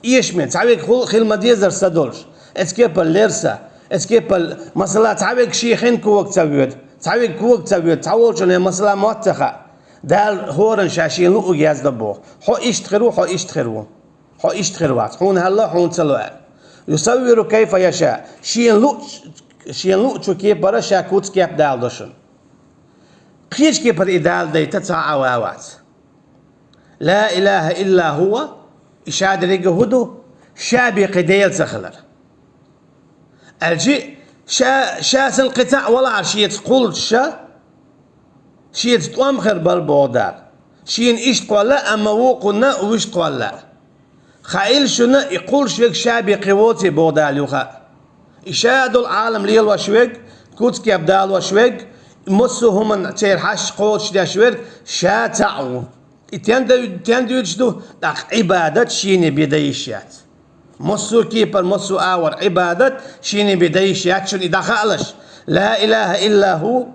Эшаме, цхьаверг хуьлу хила ма-деззара са долуш. Эцу кепара лерса, эцу кепара, масала, цхьаверг шен хин кога ца воьду, цхьаверг кога ца воьду, цхьаволчунна, масала, мотт ца хаьа. Дала хӀоранна ша шена луъург яздо боху. Хьо иштта хир ву, хьо иштта хир ву. Хьо иштта хир вац, хьуна хьалла, хьуна ца ло аьлла. Юсаввиру кайфа яша. Шена луъ-, шена луъучу кепара ша куц, кеп даладо шуна. Кхечу кепара и даладайта цхьа а вац. Ла илаха илла хӀува, и ша дерриге хӀун ду? Ша бен кхин Дела ца хилар. Аьлчи, ша, ша санна кхин цхьаъ валахьара шеца кхуллуш ша, шеца тӀом хир бара боху Дала. Шена иштта кхолла, амма вукхунна вуьшта кхолла. Хаийла шуна, и кхуллуш верг ша бен кхин воций боху Дала юха. И ша долу Ӏалам лелош верг, куц, кеп далош верг, массо а хӀуманна церан хьашт кхочушдеш верг ша цхьаъ ву. И стен ду-, стен дуьйцуш ду, тӀаккха Ӏибадат шена бен дан йиш яц. Массо а кепара, массо а агӀор Ӏибадат шена бен дан йиш яц шуна и дӀахаалаш. Ла илаха илла хӀу,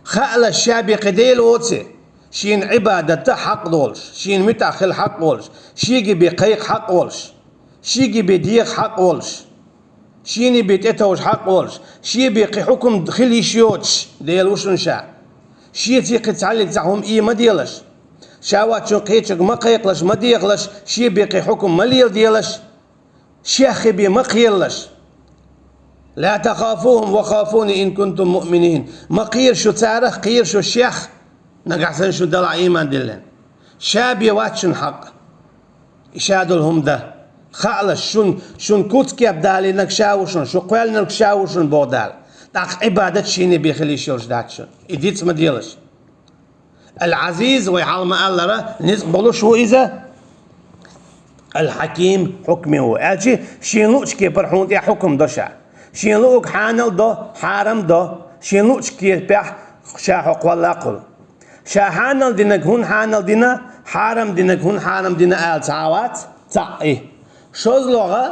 хаалаш ша бен кхин Дела воций, шена Ӏибадат дан хьакъ долуш, шена муьтӀахь хила хьакъ волуш, шега бен кхайкха хьакъ волуш, шега бен деха хьакъ волуш. Шена бен тӀетовжа хьакъ волуш, шен бен кхин хьукам хила йиш йоцуш Дела ву шуна ша. Шеца кхин цхьаьллиг цхьа хӀума ийма делаш. Ша воцчунна кхечуьнга ма кхайкхалаш, ма дехалаш, шен бен кхин хьукам ма леладелаш, шех кхин бен ма кхералаш. Ла тахафухум ва хафуни ин кунтум муъминин. Ма кхера шу царах, кхера шу шех, нагахь санна шу Далла ийман диллина. Ша бен вац шуна хьакъ. И ша долу хӀума дан. Хаалаш, шун, шун куц, кеп далийнарг ша ву шуна, шу кхоьллинарг ша ву шуна боху Дала. ТӀаккха Ӏибадат шена бен хила йиш йолуш дац шуна. И диц ма делаш. Ал-Ӏазиз, вай хьалха ма-аллара, ницкъ болуш ву иза. Ал-Хьаким, хьукме ву. Аьлчи, шена луучу кепара хьуна тӀехь хьукам до ша. Шена луург хьанал до, хьарам до. Шена луучу кепехь ша хьо кхолла а кхуллу. Ша хьанал динарг хӀунда хьанал дина, хьарам динарг хӀунда хьарам дина ала цхьа а вац, цхьаъ и. ШозлагӀа,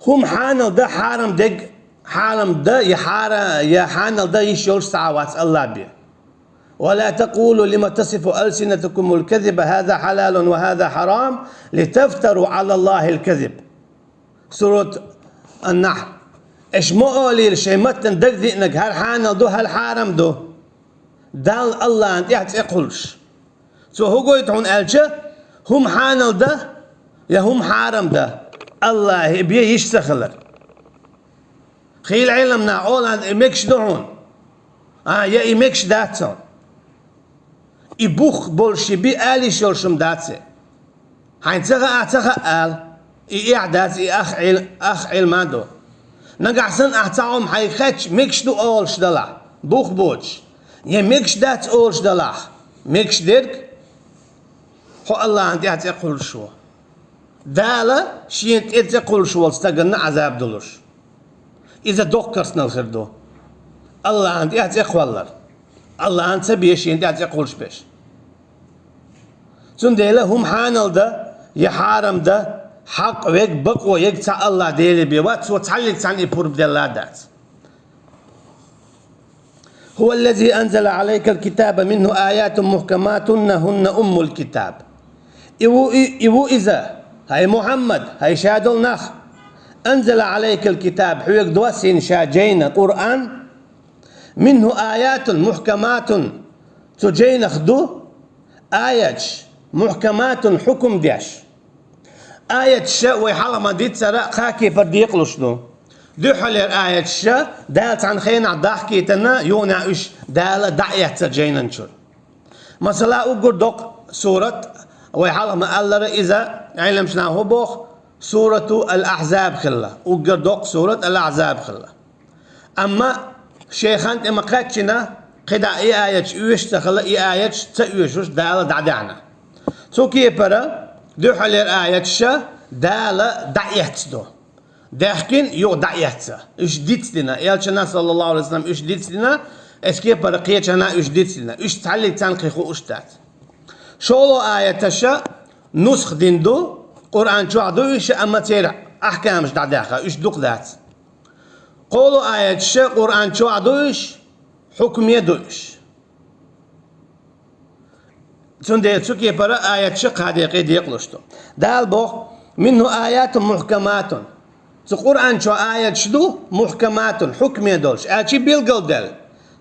хӀума хьанал дан, хьарам дерг, хьарам дан я хьара-, я хьанал дан йиш йолуш цхьа а вац АллахӀ бен. Ва ла такулу лима тасифу алсинатукумул казиба хаза хьалалун ва хаза хьарам, литафтару Ӏалаллахил казиб. Сурат Ан-Нахьл. Аша ма олийла шайн маттана дагадеанарг хӀара хьанал ду, хӀара хьарам ду, Далла, АллахӀана тӀехь цӀе кхуллуш. Цо хӀун гойту хьуна аьлча, хӀума хьанал дан я хӀума хьарам дан АллахӀе бен йиш ца хилар. Хийла Ӏеламнаха олан, и мегаш ду хьуна, а, я и мегаш дац хьуна. И бух болуш и би ала йиш йолуш хӀума дац и. Хьайна ца хаахь, ца хаьа ала. И эхь дац, и ах Ӏел-, ах Ӏилма ду. Нагахь санна ахь цхьа хӀума хьайга хаьттича, мегаш ду олуш далахь, бух боцуш, я мегаш дац олуш далахь, мегаш дерг, хьо АллахӀана тӀехь цӀе кхуллуш ву. Дала шена тӀе цӀе кхуллуш волу стаганна Ӏазаб долуш. Иза доккха керстанал хир ду. АллахӀана тӀехь цӀе кхоллар. АллахӀана ца бен шена тӀехь цӀе кхуллуш берш. Цундела хӀума хьанал дан я хьарам дан хьакъ верг, бакъо ерг цхьа АллахӀ Деле бен вац, цо цхьаьллиг цхьанна и пурба делла а дац. هو الذي أنزل عليك الكتاب منه آيات محكمات هن أم الكتاب. И ву, и, и ву иза, хӀай Мухьаммад, хӀай ша долу нах, أنزل عليك الكتاب, хьоьга доссийна ша жайна, Къуръан, منه آيات محكمات, цу жайнах ду аяташ, محكمات, хьукум деш. Аяташ вай хьалха ма-дийццара кхаа кепара декъалуш ду. Дуьххьарлера аяташ Дала цхьана хенахь дахкийтина, юха уьш Дала дӀаэцна жайнан чуьра. Масала, уггар доккха сурат Вай хьалха ма-аллара иза, Ӏеламнаха хӀу боху, сурату Ал-Ахьзаб хилла, уггар доккха сурат Ал-Ахьзаб хилла. Амма шайхан тӀе ма-кхаьччина, кхидӀа и аяташ оьшуш ца хилла, и аяташ ца оьшуш Дала дӀадаьхьна. Цу кепара дуьххьалера аяташа Дала дӀаэцна ду. Даьхкина юха дӀаэцна. Уьш дицдина. Элчана, саллаллаху алейхи ва саллям, уьш дицдина. Эс кепара кхечана уьш дицдина. Уьш цхьаллиг цхьаьна кхин хууш дац. ШолгӀа аяташа нусх дина ду, Къуръан чохь ду уьш, амма церан ахкамаш дӀадаьхна, уьш дукха дац. КхоалгӀа аяташа Къуръан чохь ду уьш, хьукме ду уьш. Цундела цу кепара аяташа кхаа декъе декъалуш ду. Дала боху: «Минху аятун мухкаматун». Цу Къуръан чохь аяташ ду мухкаматун, хьукме долуш, аьлча билгалдаьлла.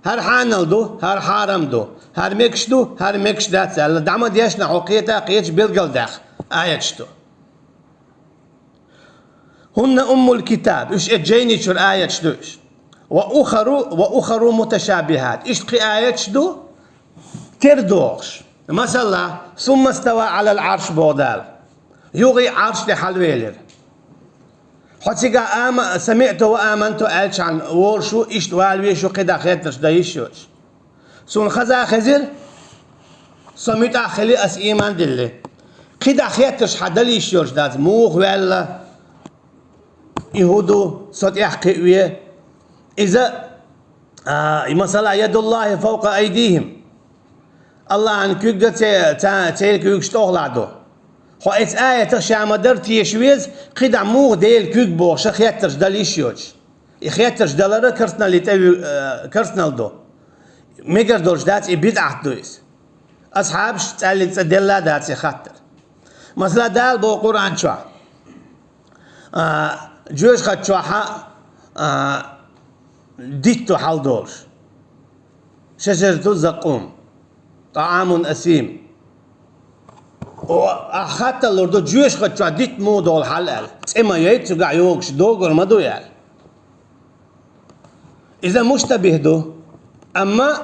ХӀара хьанал ду, хӀара хьарам ду, хӀара мегаш ду, хӀара мегаш дац аьлла, дӀа ма дешна хьо кхета а кхеташ билгалдаьхна аяташ ду. «Хунна уммул китаб», уьш и жайни чуьра аяташ ду уьш. «Ва ухару, ва ухару муташабихат». Иштта кхин аяташ ду, тера догӀуш. Масала, «Сумма става Ӏалал Ӏарш», боху Дала. Юха и Ӏарш тӀе хьалавелира. Хьо цигахь ама-, «Самиъту ва аманту» аьлчахьана волуш ву, иштта вала везаш ву, кхидӀа хеттарш дан йиш йоцуш. Суна хаза хезира, со муьтӀахь хили, ас ийман дилли. КхидӀа хеттарш хьан дала йиш йолуш дац, муха ваьлла, и хӀун ду, со тӀехь кхиъ ве. Иза, а, и масала, «Ядуллахи фавкъа айдихим». Аллахьан куьг а це-, ца-, церан куьйгаш тӀехула ду. Хьо эцу аятах ша ма-дарра теша веза, кхидӀа муха Делан куьг бохуш хеттарш дала йиш йоцуш. И хеттарш далар а керстаналлин тӀе вуь-, э, керстаналла ду. Мегар долуш дац, и бидӀат ду иза. Асхьабаш цӀаьллиг цӀа делла а дац и хаттар. Масала, Дала боху Къуръан чохь, а, жоьжахати чохь а, а, дитт ду хьаладолуш. Шажарату закъум. ТӀаамун асим. О, ахь хаттар лур ду, жоьжахати чохь дитт муха долу хьал аьлла. ЦӀе ма яй, цуьнгахь йогуш догар ма ду аьлла. Иза муштабих ду. Амма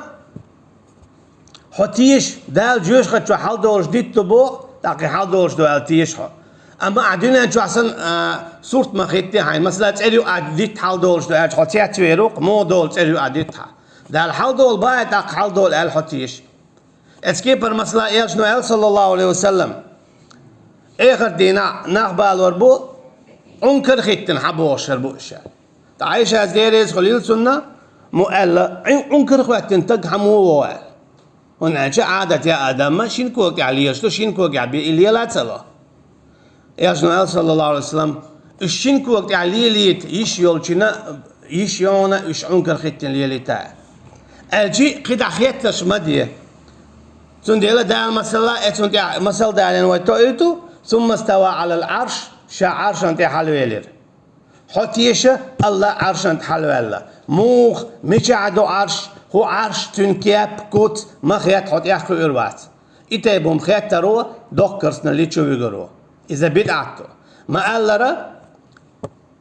хьо теша, Дала жоьжахати чохь хьаладолуш дитт ду боху, тӀаккха и хьаладолуш ду аьлла теша хьо. Амма ахь дуьнен чохь санна, а, сурт ма хӀитти хьайн. Масала, цӀера юкъахь дитт хьаладолуш ду аьлча, хьо цецвер ву-кх, муха долу цӀера юкъахь дитт хьан. Дала хьаладолу бахьа, тӀаккха хьаладолу аьлла хьо теша. Эцу кепара, масала, Элчано аьлла, саллаллаху алейхи ва саллям, эхарт дийнахь нах балор бу, Ӏункар хӀиттина хьан бохуш хир бу уьш аьлла. Ткъа Ӏайшас, Дела реза хуьлийла цунна, мо аьлла: «Ӏун-, Ӏункар хӀоьттина стаг хьан муха вогӀу?» аьлла. ХӀунда аьлча Ӏадат я адаман шина когехь лелаш ду, шина когехь бен и лела а ца ло. Элчано аьлла, саллаллаху алейхи ва саллям, уьш шина кога тӀехь лелийта йиш йолчунна, йиш йогӀу уьш Ӏункар хӀиттина лелийта. Аьлча кхидӀа хеттарш ма де. Цундела Дала масала, э, цунна тӀехь масал далийна вай тоуьйту, «Сумма става Ӏалал Ӏарш», ша Ӏаршан тӀе хьалавелира. Хьо теша, Аллах Ӏаршан тӀе хьалаваьлла. Муха, мичахь ду Ӏарш, хӀун Ӏарш, цуьнан кеп, куц, ма хетта, хьо тӀех кхуьур вац. И тайпа хӀума хеттаро доккха керстаналли чу вуьгур ву. Иза бидӀат ду. Ма-аллара,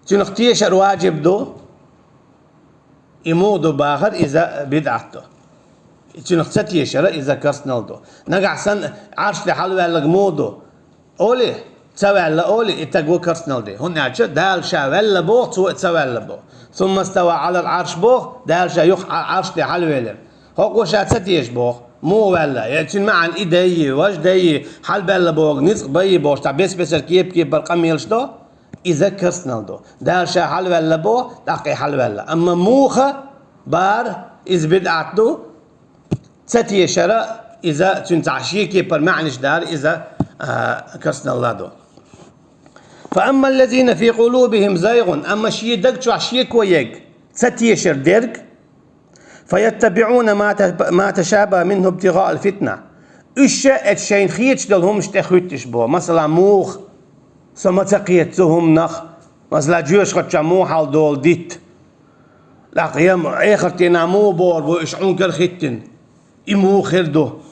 цуьнах тешар ваджиб ду. И муха ду бахар, иза бидӀат ду. И цуьнах ца тешара, иза керстаналла ду. Нагахь санна Ӏарш тӀе хьалаваьлларг муха ду олий, ца ваьлла олий, и стаг ву керстаналла де. ХӀунда аьлча Дала ша ваьлла боху, цо а ца ваьлла боху. «Сумма става Ӏалал Ӏарш» боху, Дала ша юха Ӏа-, Ӏарш тӀе хьалавелира. ХӀокхо ша ца теша боху, муха ваьлла, я цуьнан маьӀна и дай, важа дай, хьалабаьлла боху, ницкъ бай бохуш, цхьа бес-бесара кеп-кепара къамелаш до, иза керстаналла ду. Дала ша хьалаваьлла боху, тӀаккха и хьалаваьлла. Амма муха бара, иза бидӀат ду, ца тешара, иза цуьнан цхьа шен кепара маьӀнаш дара, иза, а, керстаналла ду. «Фа амма ллазина фи къулубихим зайгъун», амма шен даг чохь шеко ерг, ца тешар дерг, «фа яттабиӀуна ма та-, ма ташабаха минху ибтигъаал фитна». Уьш ша эцу шайна хеташ долу хӀуманаш тӀе хуьттуш бу. Масала, муха со ма ца кхета цу хӀуманах, масала, жоьжахати чохь муха хьаладолу дитт. ТӀаккха я эхарт дийнахь муха бохур бу, уьш Ӏункар хӀиттина. И муха хир ду?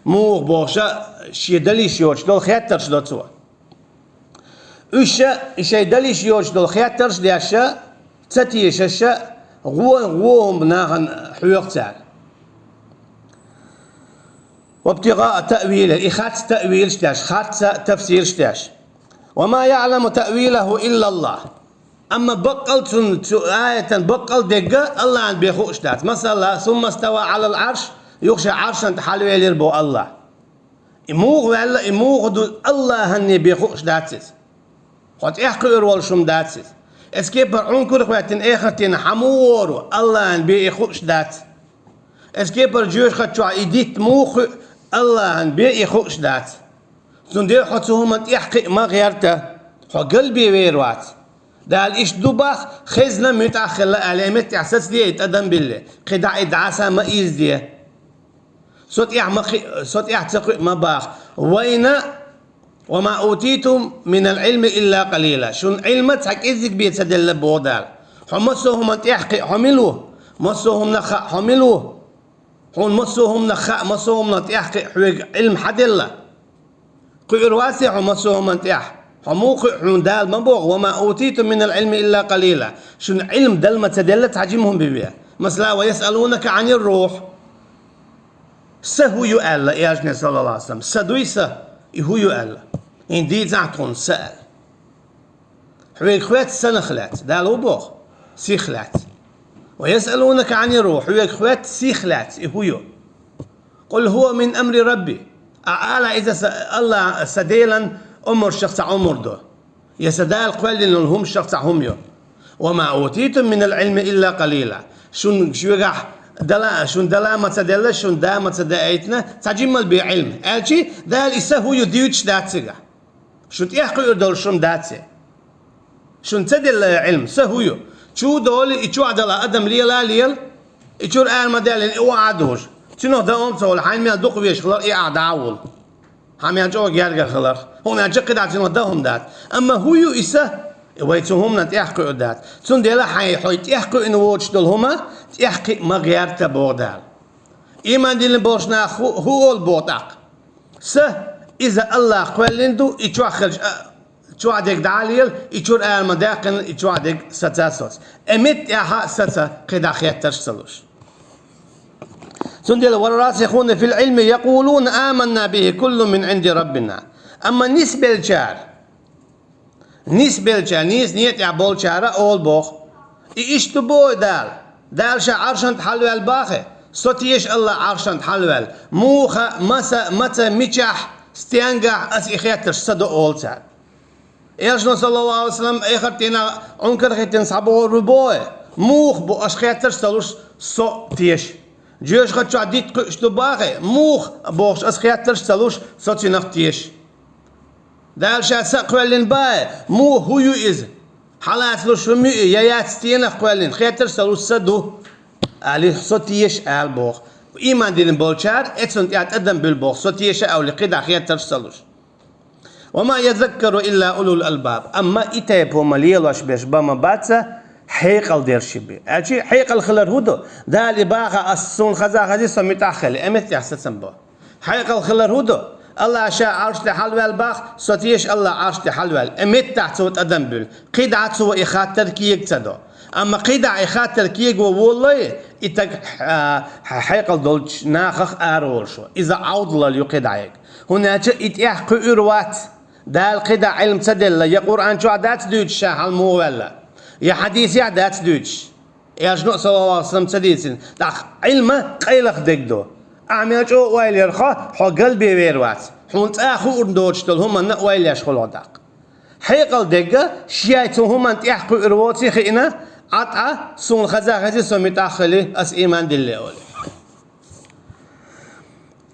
Муха бохуш, шен дала йиш йоцуш долу хеттарш до цо. Уьш ша, и шайн дала йиш йоцуш долу хеттарш а деш, ца тешаш, гӀо, гӀо хӀума нахана хьоьху цара. وابتغاء تأويله, и харц таъвилаш деш, харц тафсираш деш. وما يعلم تأويله إلا الله. Амма баккъал цун, цу аятан баккъал дерг Аллахьан бен хууш дац. Масала, ثم استوى على العرش, юха ше Ӏаршан тӀа хьалвелира боху Аллахь. И муха ваьлла, и муха ду, Аллахьанна бен хууш дац иза. Хьо тӀехь кхуьур волуш хӀума дац иза. Эцу кепара Ӏункар а хӀоьттина, эхартина хьан муха гӀору, Аллахьан бен и хууш дац. Эцу кепара жоьжахати чохь и дитт муха хуьу, Аллахьан бен и хууш дац. Цундела хьо цу хӀуманна тӀехь кхиа ма гӀерта, хьо галбе вер вац. Дала иштта ду бах, хезна, муьтӀахь а хилла аьлла, и меттехь сацаде и тӀадам билле, кхидӀа и дӀаса ма ийзаде. Со тӀехь ма кхи-, со тӀехь ца кхуьу ма баха. Вайна, وما أوتيتم من العلم إلا قليلا. Шуна Ӏилма цхьа кӀеззиг бен ца делла боху Дала. Хьо массо а хӀуманна тӀехь кхиа хьо мила ву? Массо а хӀуманах хаьа хьо мила ву? Хьуна массо а хӀуманах хаьа, массо а хӀуманах тӀехь кхиа хьоьга Ӏилма хьан делла? Кхуьур вац те хьо массо а хӀуманна тӀехь? Хьо муха кхуьу, хьуна Дала ма боху, وما أوتيتم من العلم إلا قليلا. Шуна Ӏилма дала ма ца делла цхьа жима хӀума бен. Масала, ويسألونك عن الروح. Са хӀун ю аьлла, элчане, саллаллаху Ӏалайхи ва саллам. Са дуй са? И хӀун ю аьлла. ХӀинца дийцахьа тхуна са аьлла. Хьоьга хоьтту санах лаьцна, Дала хӀун боху? Сих лаьцна. ويسألونك عن الروح, хьоьга хоьтту сих лаьцна, и хӀун ю? قل هو من أمر ربي. Ахь ала, иза сан Аллахь, сан Делан омрашах цхьа омра ду. Я сан Дала кхоьллина йолу хӀуманашах цхьа хӀума ю. وما أوتيتم من العلم إلا قليلا. Шуна шуьгахь дала, шуна дала ма ца делла, шуна да ма ца даийтина, цхьа жимма бен Ӏилма. Аьлчи, Дала и са хӀун ю дуьйцуш дац цигахь. Шуна тӀехь кхуьур долуш хӀума дац те. Шуна ца делла Ӏилма, са хӀун ю? Чу долу и чохь дала адам лела а лела, и чуьра ара ма даьллина и охьа а дужу. Цуьнах дан хӀума ца хуьлу, хьайна мел дукха везаш хилар и ахь дӀа а волу. Хьан мел чӀогӀа гергара хиларх. ХӀунда аьлча кхидӀа цуьнах дан хӀума дац. Амма хӀун ю и са? И вай цу хӀуманна тӀехь кхуьур дац. Цундела хьайн хьой тӀехь кхуьуна воцуш долу хӀума тӀехь кхиа ма гӀерта боху Дала. Ийман диллина болчу наха хӀу-, хӀун олу боху тӀаккха? Са, иза Аллахь кхоьллина ду, и чохь хилча а, чохь дерг дӀа а лела, и чуьра ара ма даьккхина, и чохь дерг саца а соцу. Э, меттехь а саца, кхидӀа хеттарш а ца луш. Цундела, والراسخون في العلم يقولون آمنا به كل من عند ربنا. Амма нисбелчара, нисбелчара, нийса некъа тӀехь болчара олу боху: и иштта ду боху Дала. Дала ша Ӏаршан тӀа хьалаваьлла боху, со теша Аллахь Ӏаршан тӀа хьалаваьлла. Муха, маса, маца, мичахь, стенгахь аса и хеттарш ца до олу цара. Элчано, саллаллаху Ӏалайхи ва саллам, эхарт дийнахь Ӏункар а хӀиттина схьабогӀур ву боху: муха бу аша хеттарш ца луш со теша? Жоьжахати чохь дитт кхуьуш ду боху, муха бохуш аса хеттарш ца луш со цуьнах теша? Дала ша са а кхоьллина боху, муха, хӀун ю иза? Хьалаца луш хӀума ю и, я яц стенах кхоьллина, хеттарш ца луш са ду. Али, со теша, ала боху. Ийман диллина болчара, эцунна тӀехь тӀадам буьллу боху, со теша а олий, кхидӀа хеттарш ца луш. وما يذكر إلا أولو الألباب. Амма и тайпа хӀума лелош берш бан ма бац, хьекъал дерш бен. Аьлчи хьекъал хилар хӀун ду? Дала и боху, ас суна хаза хезий, со муьтӀахь хили, э, меттехь сацам бо. Хьекъал хилар хӀун ду? Аллахь ша Ӏарш тӀе хьалаваьлла боху, со теша Аллахь Ӏарш тӀе хьалаваьлла. Э, меттехь цо тӀадам буьллу. КхидӀа цо и хаттар кега ца до. Амма кхидӀа и хаттар кега вон воллай, и таг, а, хьекъал долчу нахах ара волуш ву. Иза Ӏовдалалла ю кхидӀа яга. ХӀунда аьлча и тӀехь кхуьур вац. Дала кхидӀа Ӏилма ца делла, я Къуръан чохь дац дуьйцуш ша хьалха муха ваьлла, я хьадисехь дац дуьйцуш. Элчано а, саллаллаху Ӏалайхи ва саллам, ца дийцина. ТӀаккха Ӏилма къайлаха дерг ду. Ахьа мел чӀогӀа ойла яр хьо, хьо галбе вер вац. Хьуна цкъа а хуур доцуш долу хӀуманна ойла еш хуьлу хьо тӀаккха. Хьекъал дерг, шен цу хӀуманна тӀехь кхуьур воций хиъна, Ӏа тӀа, суна хаза хезий, со муьтӀахь хили, ас ийман диллий олий.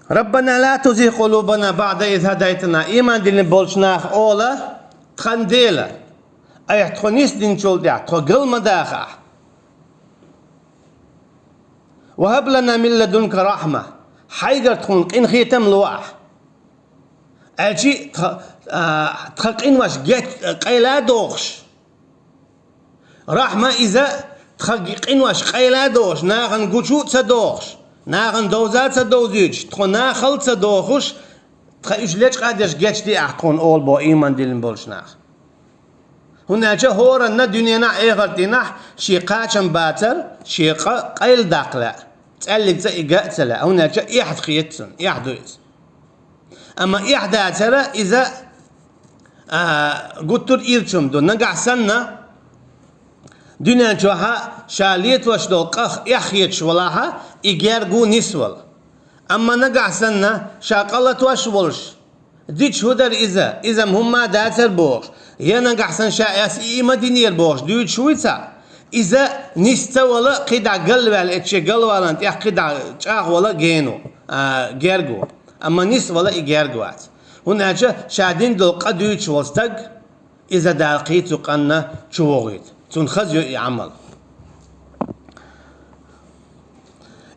ربنا لا تزغ قلوبنا بعد إذ هديتنا. Ийман диллина болчу наха ола: тхан Дела, айхьа тхо нисдинчул тӀаьхьа тхо гал ма даха ахь. وهب لنا من لدنك رحمة. Хьайгара тхуна къинхетам ло ахь. Аьлчи тха, а, тхан къинош геч-, къайла а дохуш. Рахьма иза тхан къинош къайла а дохуш, нахана гучу а ца дохуш, нахана довза а ца довзуьйтуш, тхо нахала а ца дохуш, тхан уьш лечкъа а деш гечди ахь тхуна олу бо ийман диллина болчу наха. ХӀунда аьлча хӀоранна дуьненахь а, эхарт дийнахь а шен кхачам бацар, шен къа-, къайла даккха лаьа. ЦӀаллиг цӀа и ган а ца лаьа, хӀунда аьлча эхь хета цунна, эхь ду иза. Амма эхь дацара иза, а, гуттар а ирча хӀума ду. Нагахь санна, дуьнен чохь ша летош долу къа эхь хеташ валахь, и герга ву нисвала. Амма нагахь санна, ша къа латош волуш, дича хӀун дара иза? Иза-м хӀумма а дацара бохуш, я нагахь санна ша ас и, и ма динера бохуш дуьйцуш вуй цхьаъ, иза нис ца вала, кхидӀа галваьлла, эцу шен галвалан тӀехь кхидӀа чӀагӀвала гена ву, а, герга ву. Амма нис вала и герга вац. ХӀунда аьлча ша дина долу къа дуьйцуш волу стаг, иза Дала кхин цу къанна чу вохуьйту. Цунна хаза ю и Ӏамал.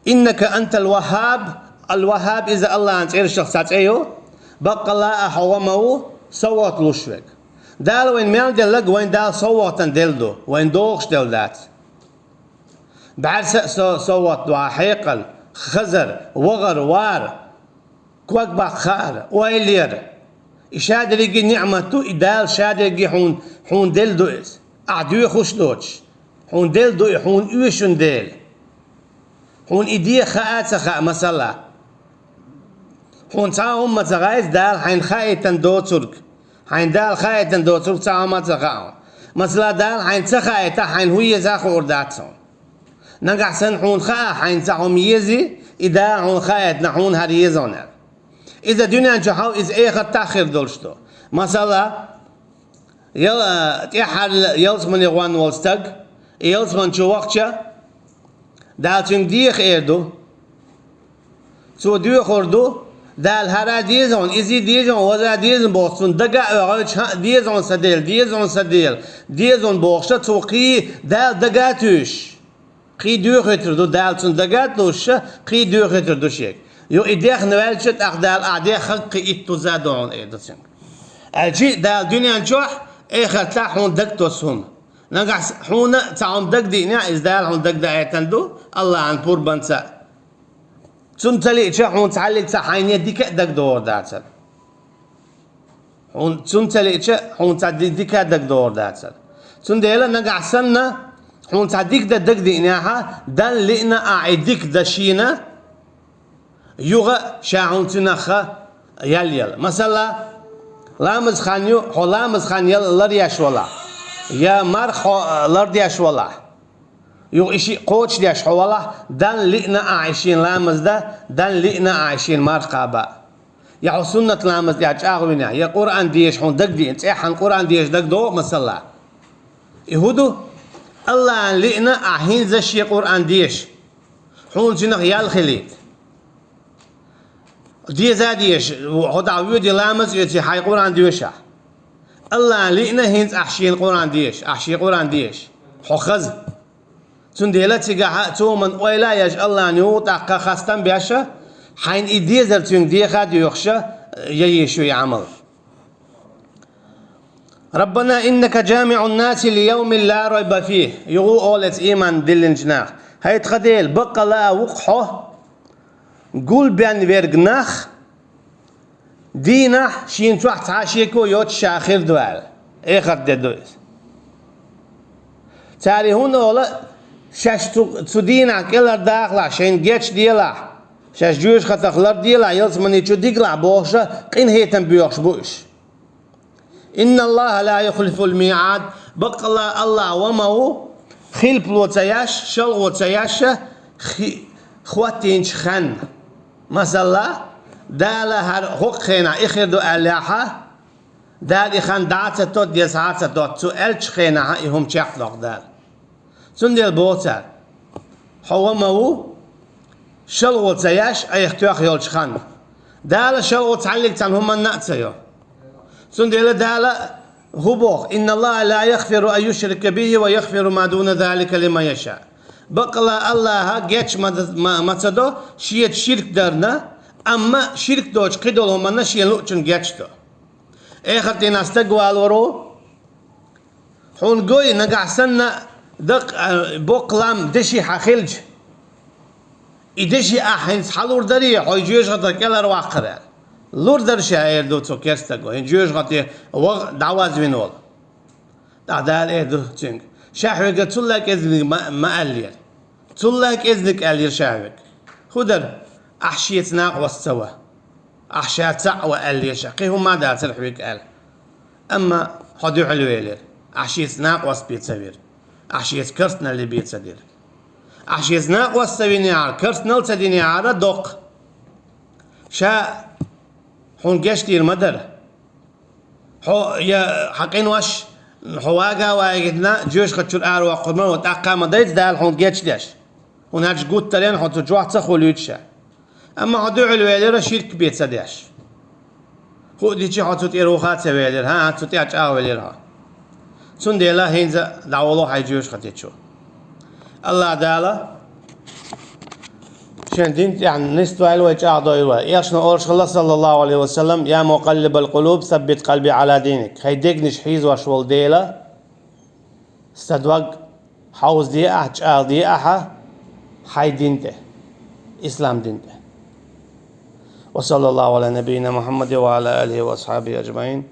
«Иннака антал Ваххаб», ал-Ваххаб иза Аллахьан цӀерашах цхьа цӀе ю, баккъалла а хьо ва ма ву, совгӀат луш верг. Дала вайна мел делларг вайна Дала совгӀатана делла ду, вайна догӀуш делла дац. БӀаьрса а со-, совгӀат ду хьан хьекъал, хазар, вахар, вар, ког баккха хаар, ойла яр. И шадерриге ниӀмат ду, и Дала шадерриге хьуна, хьуна делла ду иза. Ахь доьхуш доцуш, хьуна делла ду и, хьуна оьшун дела. Хьуна и деха хаа а ца хаьа, масала. Хьуна цхьа а хӀума ма ца хаьа иза Дала хьайна хаийтина доцург. Хьайна Дала хаийтина доцург цхьа а хӀума ца хаьа хьуна. Масала, Дала хьайна ца хаийта, хьайна хӀун еза а хуур дац хьуна. Нагахь санна хьуна хаа, хьайна цхьа хӀума езий, и Дала хьуна хаийтина, хьуна хӀара еза хьуна аьлла. Иза дуьнен чохь а, иза эхартахь а хир долуш ду. Масала, ял-, а, тӀаьххьара ялсамане гӀон волу стаг, и ялсамани чу вахча, Дала цуьнга деха эр ду. Цо доьхур ду, Дала хӀара а деза хьуна, иза а деза хьуна, ваза а деза хьуна бохуш, цунна дага а оьгӀуьйтуш, хӀаъ, деза хьуна сан Дела, деза хьуна сан Дела, деза хьуна бохуш, цо кхин Дала дага а туьйсуш. Кхин доьхуьйтур ду, Дала цунна дага а луш, кхин доьхуьйтур ду шега. Юха и дехна ваьлча, тӀаккха Дала ахь деххарг кхин итт вуза а ду хьуна, эр ду цуьнга. Аьлча а Дала дуьнен чохь, эхартахь хьуна дага тосу хӀума. Нагахь с-, хьуна цхьа хӀума дага диънехь, иза Дала хьуна дага даийтина ду, Аллахьан пурбанца. Цунна ца лиъча, хьуна цхьаллиг цхьа хьайна дика а дага догӀур дацара. Хьуна цунна ца лиъча, хьуна цхьа ди-, дика а дага догӀур дацара. Цундела нагахь санна, хьуна цхьа дика дан дага диънехьа, дан лиъна ахь и дика дан шена, юха ша хьуна цуьнах ял яла. Масала, ламаз хан ю, хьо ламаз хан ял лар еш валахь, я марха хьо, а, лар деш валахь, юха и шиъ кхочушдеш хьо валахь, дан лиъна ахь и шена ламаз дан, дан лиъна ахь и шена марха кхаба. Я хьо суннат ламаз тӀехь чӀагӀвинехь, я Къуръан деша хьуна дага диъна, цӀеххьана Къуръан деша дага догӀу, масала. И хӀун ду? Аллахьан лиъна ахь хӀинца шен Къуръан деша. Хьуна цуьнах ял хилийта. Деза а дезаш, хьо дӀа воьдий ламаз а оьций, хьайн Къуръан доьшахь. Аллахьан лиъна хӀинца ахь шена Къуръан деша, ахь шен Къуръан деша. Хьо хаза. Цундела цигахь а цу хӀуманна ойла а еш, Аллахьан юкъа тӀаккха хастам беш а, хьайна и дезар цуьнга деха а доьхуш а, я еш ю и Ӏамал. «Раббана иннака жамиӀун наси ли явмин ла райба фихӀ», юха олу оцу ийман диллинчу наха: «ХӀай тхан Дела, баккъалла а ву-кх хьо гулбен верг нах дийнахь, шена чохь цхьа а шеко йоцуш ша хир ду аьлла». Эхарт де ду иза. Цара и хӀунда олу, шаьш цу, цу дийнахь кӀелхьардахалахь, шайна гечделахь, шаьш жоьжахатах ларделахь, ялсамани чу дигалахь бохуш а, къинхетам боьхуш бу уьш. «Инна Аллаха ла юхлифул миӀад», баккъалла Аллах ва ма ву, хилпало ца еш, шалгӀо ца еш, хи-, хӀоттийначу хенна. Масала, Дала хӀара хӀокху хенахь и хир ду аьллехьа, Дала и хан дӀа а ца тотту, деза хьа а ца тотту, цу аьллачу хенахьа и хӀума чекхдоккху Дала. Цундела боху цара: «Хьо ва ма ву, шалгӀо ца еш, айхьа тоьхна йолчу ханна». Дала шалгӀо цхьаллиг цхьана хӀуманна а ца йо. Цундела Дала хӀун боху: «Инна Аллаха ла яхфиру ан юшрика бихи ва яхфиру ма дуна залика лиман яша». Баккъалла Аллаха геч ма, ма, ма ца до шеца ширк дарна, амма ширк доцу кхидолу хӀуманна шена луъучунна геч до. Эхартина стаг валоро, хьуна гой, нагахь санна дакъ-, а, боккха лам деши хьан хилча, и деши ахь хӀинца хьалур дарий, хьо жоьжахатах кӀелхьарваккхар аьлла? Лур дара ша, эр ду цу керстаго, хӀинца жоьжахате ваха дӀавазвина волу. ТӀаккха Дала эр ду цуьнга: «Ша хьоьга цулла кӀезиг ма, ма аьллера. Цулла кӀезиг аьллера ша хьоьга». ХӀун дара? Ахь шеца накъост ца ва. Ахь ша цхьаъ ва аьлла ша. Кхин хӀумма а дацара хьоьга аьлла. Амма хьо дуьхьал велира. Ахь шеца накъост бе ца вира. Ахь шеца керстаналле бе ца дира. Ахь шеца накъост ца винехьара, керстаналла ца динехьара, доккха. Ша хьуна гечдийр ма дара. Хьо я хьан къинош, хьо вага вагийна, жоьжахати чуьра араваккхар ма ву, тӀаккха ма дайца Дала хьуна гечдеш. ХӀунда аьлча гуттаренна хьо цу чохь ца хуьлуьйтуш. Амма хьо дуьхьал велира ширк бе ца деш. ХӀуъа дичи хьо цу тӀера вуха а ца велира, хӀан, цу тӀехь чӀагӀвелира хьо. Цундела хӀинца дӀаволо хьайн жоьжахати чу. АллахӀ Дала шен дин тӀехь нисдойла вай, чӀагӀдойла вай. Элчано олуш хилла, саллаллаху Ӏалайхи ва саллам: «Я мукъаллибал къулуб, саббит къалби Ӏала диник». ХӀай дегнаш хьийзош волу Дела, сан дог хьовзаде ахь, чӀагӀде ахьа хьайн дин тӀе, ислам дин тӀе. Ва саллаллаху Ӏала набийина Мухаммадин ва Ӏала алихи ва асхьабихи аджмаин.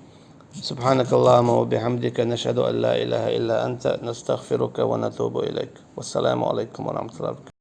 Субхьанакаллахумма ва бихьамдика, нашхаду ан ла илаха илла анта, настагъфирука ва натубу илайк. Вассаламу Ӏалайкум ва рахматуллахи ва баракатух.